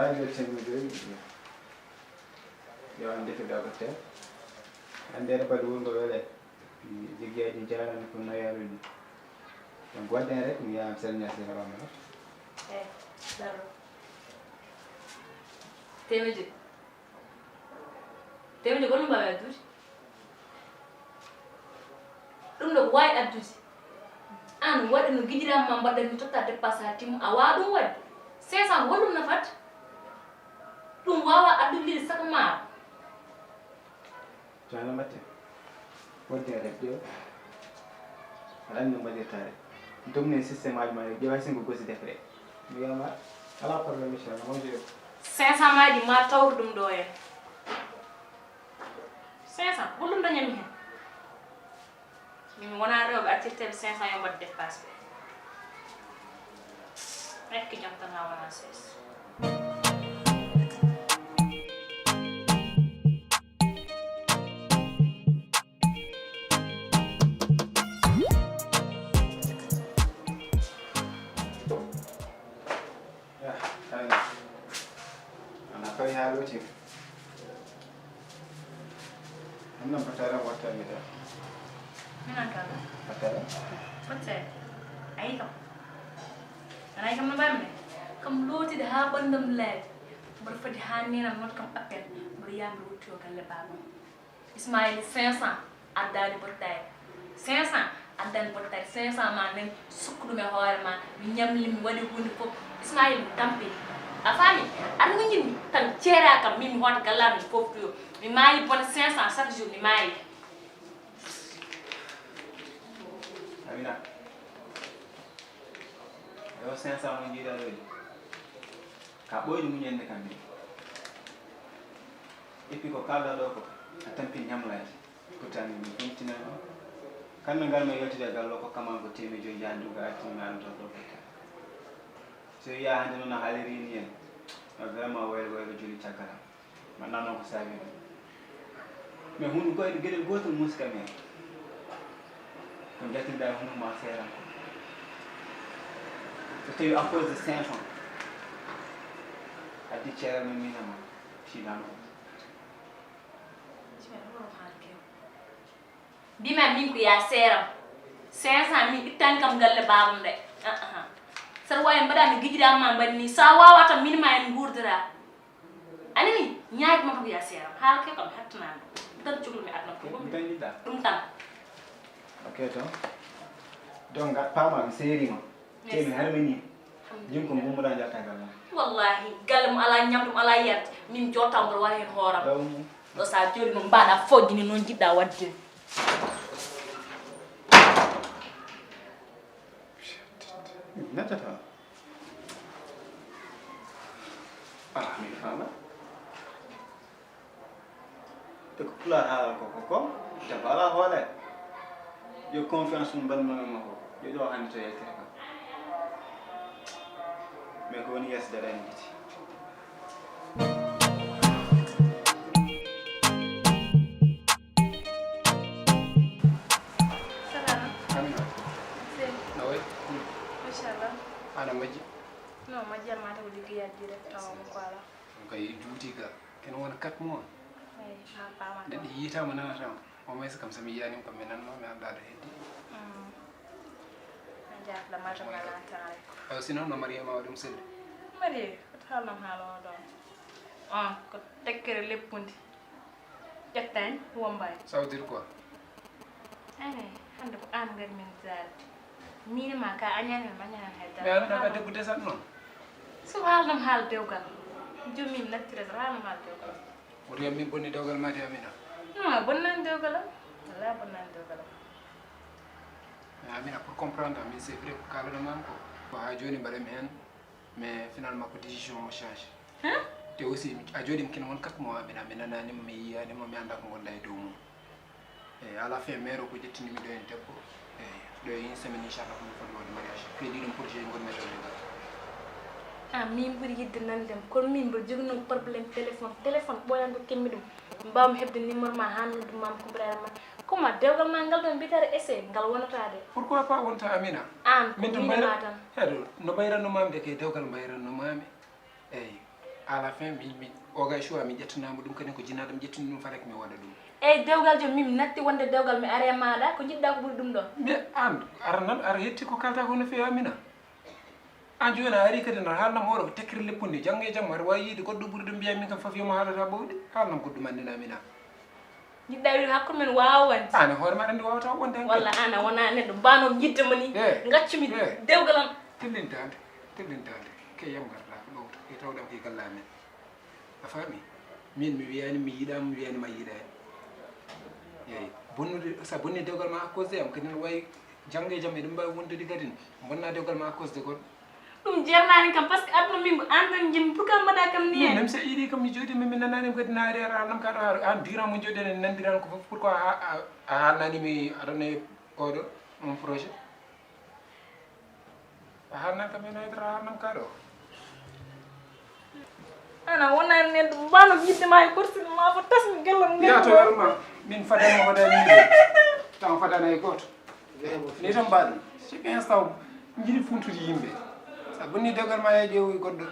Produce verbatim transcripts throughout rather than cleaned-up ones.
Haa yo teemeɗɗe joyi. Yo an defe ɗo ko tew. An ndeer balɗe wongo wele. Jiggeeji jarani ko noyaruji. Donc, wadden rek, mi yaha mi salmina sehilaaɓe am. Eh, darro. Teemeɗɗe joyi. Teemeɗɗe joyi, ko ɗum mbaawi addude? Ɗum ɗo ko waawi addude. Aan waɗi no ngiɗiraa ma mbaɗɗa mi totta dépasse haa timma, a waawaa ɗum waɗde. Cinq cents ko holɗum nafata? Ɗum waawaa addude leydi saka maaro. Ceerno Mbatte, wonde e rek ɗo, aɗa anndi no mbaɗirtaa rek. Ɗum ne système aji ma rek, ƴeewa singo gosi defre. Mi wiyama, alaa problème, inchallah, mon Dieu. Cinq cents maaji ma tawru ɗum ɗo en. Cinq cents, ko ɗum dañanmi heen? Min mi wonaa rewɓe accirteeɓe cinq cents yo mbaɗ dépasse ɓe. Ekki jam tan haa wona sees. Ah, aywa. Ana koy haa looti. Annan fatara watta mi da. Minan kala. Fatara? Fatara. Ayi kam. Ana ayi kam no bammi. Kam lootide haa ɓanndam laabi. Mboɗo foti haa nenam not kam appel. Mboɗo yaha mboɗo wuttoyo galle baabam. Ismaïla, cinq cents addaani bottaari. Cinq cents addaani bottaari. Cinq cents ma nen sukku ɗum e hoore ma. Mi ñamli, mi waɗi huunde fof. Ismaïla, mi tampi. A faami? Aɗa ko ñinmi? Tan ceeraa kam, min mi hoota galla, min fof ɗo. Mi maayi bone cinq cents chaque jour, mi maayi. Amina. Yo cinq cents mo njiiɗaa ɗo ni. Ka ɓooyde muñande kam min. Et puis ko kaalɗaa ɗo ko, a tampii ñamlaaji. Pourtant min mi fomtinani on. Kamɓe ngarmi yaltude e galle o, ko kaman ko teemeɗɗe joyi njaha nduga artini mi anndaa ɗo ko ka. So wiyaa hannde noon a haaliri ni en. No vraiment waylo waylo joli caggal am. Mi anndaa noon ko saabi ɗum. Mais huunde goyɗo geɗel gootel muusi kam heen. Ko njaltinɗaa e hunuko ma seeran ko. So tawii à cause de cinq cents, addi ceeral men miin e ma, tiiɗaano. Mbima min ko ya seeram. Cinq cents min ittani kam galle baabam de. Ah, ah. Saɗa waawi mbaɗa no gijiɗa ma mbaɗi ni. Sa wawa tan min ma en nguurdira. Anani, ñaaj ma ko ya seeram. Haala ke kam hattanani. Ɗum tan cukalmi aduna ko. Ɗum tan. Ok, to. Donc, ngat paama mi seerima. Te mi harmini. Jim ko mbumbuɗa njalta galle. Wallahi, galle mo ala ñamdu, mo ala yerde. Min jotta mboɗo waɗa heen hooram. Ɗo sa jooɗi noon mbaɗa fojjini noon jiɗɗa waɗde. Nattata. Ah, min faama. Te ko pulaar haalata ko, ko, ko debbo alaa hoolaare. Yo confiance mum mbaɗ mum e makko. Yo ɗo hannde to yaltere kam. Mais ko woni yeeso daɗani gite. Salama. Amina. Sey. No wayi? Machallah. Ana majji? No, majji am mata ko liggeyat direct tawa mo ko ala. Ɗum kay juuti ka. Kene wona quatre mois. Eyi, ma faama. Neɗɗo yiitaama nanataama. Au moins kam so mi yiyaanima kam mi nanma mi anndaa ɗo heddi. Mm. A jaafla mata mala tan rek. Aw sinon no Mariama waɗi ɗum selli. Mari, ko haalnam haala o ɗon. On ko tekkere leppundi. Ƴettaani, wombaani. Ça veut dire quoi? Ane, hannde ko aan ngari min zaalde. Miin e ma ka a ñaani ma ñaani hay dara. Mais Amina ka debbo desat noon. So haalnam haala dewgal. Joom min nattire so haalnam haala dewgal. Woto yam min bonni dewgal ma de Amina. Non, a bonnaani dewgal am. Wallaahi a bonnaani dewgal am. Mais Amina, pour comprendre, min c'est vrai ko kaalanam ko. Ko haa jooni mbaɗami heen. Mais finalement ko décision o change. Hein? Te aussi a jooɗiima kene won quatre mois mi mi nanaanimo, mi yiyaanimo, mi anndaa ko ngonɗaa e dow mum. Eyi, à la fin maire o ko ƴettinimi ɗo heen debbo. Eyi, ɗo e une semaine inchallah ko mi foti waɗde mariage. Ko e ɗiɗon projet ngonmi e ɗon. Ah, min ɓuri yiɗde nande mo, kono min mboɗo joginoo problème téléphone. Téléphone ɓooyan ko kemmi ɗum. Mbaawmi heɓde numéro ma haa noddu Mame Coumba Ibrahima. Comment dewgal ma ngal ɗon mbiyetee essai ngal wonata de. Pourquoi pas wonta Amina? Aan ko min to miin e mbayra- ma tan. Heɗo, no mbayranno maami de kay dewgal mbayranno maami. Eyi. À la fin, mi, mi, oga choix, mi ƴettanaama ɗum, kadi ko jinnaɗo mi ƴettini ɗum, fadake mi waɗa ɗum. Eyi, dewgal jom, min mi natti wonde dewgal mi are maaɗa, ko jiɗɗa ko ɓuri ɗum ɗo. Mais an, ara nan, ara hetti ko kalta ko no feewi Amina. An jooni a ari kadi no haalnam oɗo ko tekkere leppude, janngo e jamma aɗa waawi yiide goɗɗo ɓuri ɗum mbiya min kam fof yomo haalata ɓowɗi, haalnam ko ɗum anndina Amina. Jiɗɗa wiide hakkude men waawa wonde. An e hoore ma aɗa anndi wawata wonde hankadi. Walla an a wonaa neɗɗo mbano yiɗde mo ni. Eh, ngaccumi eh. Dewgal am. Tellintande, tellintande. Ke yam garta ɗowto, e tawɗam ke galla amen. A faami? Min mi wiyani mi yiɗama, mi wiyani ma yiɗani. Eyi, bonnude, sa bonni dewgal ma à cause de am, kadi no wawi janngo e jam eɗum mbawi wondude kadi, bonna dewgal ma à cause de goɗɗo. Ɗum jeernani kam, parce que aduna min ko an tan jimmi, pourquoi mbaɗa kam ni? Min même sa yiɗi kam, mi jooɗi mi nanani kadi naari ara nam kaɗo ar an durant mo jooɗi en nandiran ko fof, pourquoi a haalnani mi aɗane oɗo on projet? A haalnan kam en aytata haalnam kaɗo. Ana wonani neɗɗo mbano yiɗde ma e korsin ma ko tasmi gellal ngal. Yato yarma, min fadani mo fadani mi de. Tan fadana e goto. Ni tan mbaɗen. Chaque instant jiɗi funtude yimɓe. Sa bonni dewgal ma e ƴeewoy goɗɗo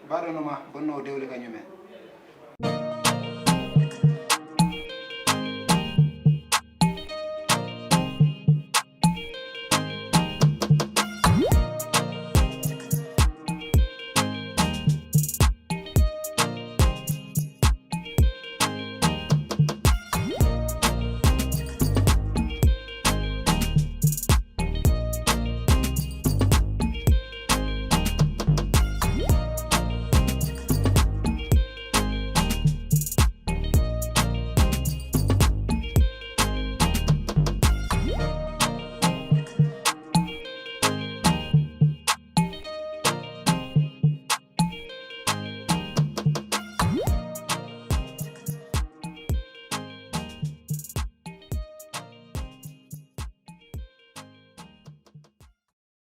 mbaɗono ma bonnowo dewle kañumen.